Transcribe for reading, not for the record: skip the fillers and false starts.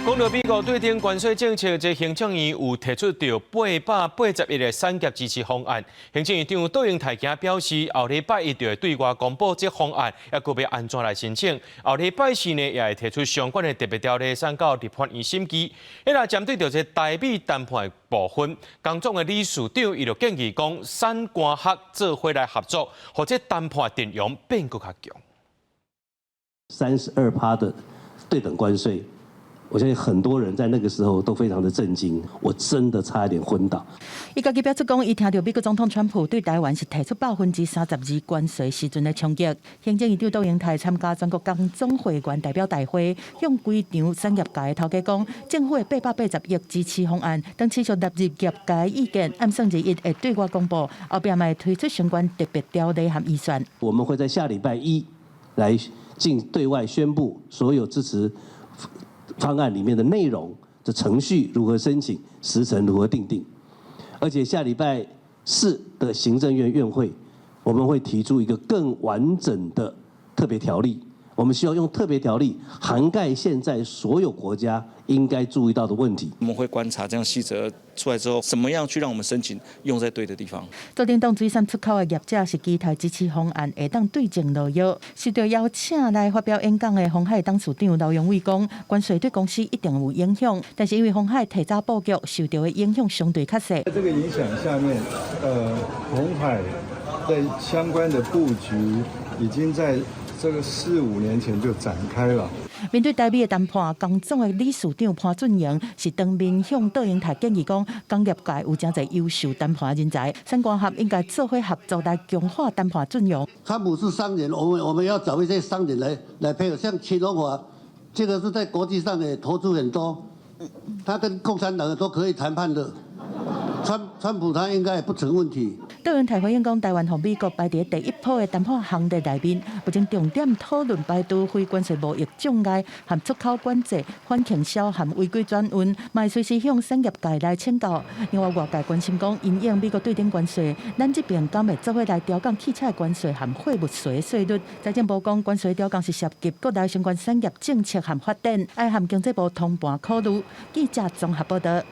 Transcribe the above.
講到美國對頂關稅政策，這行政院有提出著880億的產業支持方案。行政院長卓榮泰今表示，後禮拜一就會對外公布這方案，抑閣欲按怎來申請。後禮拜四呢，也會提出相關的特別條例，送到立法院審議。若針對著這台美談判的部分，工總的理事長伊就建議講，產官學做伙來合作，予這談判陣容變閣較強。 32趴的對等關稅。我相信很多人在那個時候都非常的震驚，我真的差一點昏倒。伊家己表示講，伊聽著美國總統川普對台灣是提出32%關稅時陣的衝擊。行政院長卓榮泰參加全國工總會員代表大會，向規場產業界的頭家講，政府的880億支持方案，當持續納入業界意見，按算二一會對外公布，後壁嘛會推出相關特別條例和預算。我們會在下禮拜一來進對外宣布所有支持方案裡面的內容的程序如何申請，時程如何訂定，而且下禮拜四的行政院院會，我們會提出一個更完整的特別條例。我們希望用特別條例涵蓋現在所有國家應該注意到的問題。我們會觀察這樣細則出來之後，怎麼樣去讓我們申請用在對的地方。做電動水產出口的業者是期待支持方案會當對症落藥。受到邀請來發表演講的鴻海董事長劉揚偉講，關稅對公司一定有影響，但是因為鴻海提早布局，受到的影響相對較細。在這個影響下面，鴻海在相關的布局已經在這個四五年前就展開了。面對台美的談判，工總的理事長潘俊榮是當面向卓榮泰建議講，工業界有誠濟優秀談判人才，產官學應該做伙合作來強化談判陣容。川普是商人，我們要找一些商人來配合，像齊榮華，這個是在國際上也投資很多，他跟共產黨都可以談判的。川普他應該也不成問題。卓榮泰回應講，台灣予美國排佇第一波的談判行列內面，目前重點討論排除非關稅貿易障礙和出口管制、反傾銷和違規轉運，嘛會隨時向產業界來請教。另外，外界關心講，因應美國對等關稅，咱這邊敢會做伙來調降汽車關稅和貨物稅稅率？財政部講，關稅調降是涉及國內相關產業政策和發展，愛和經濟部通盤考慮。記者綜合報道。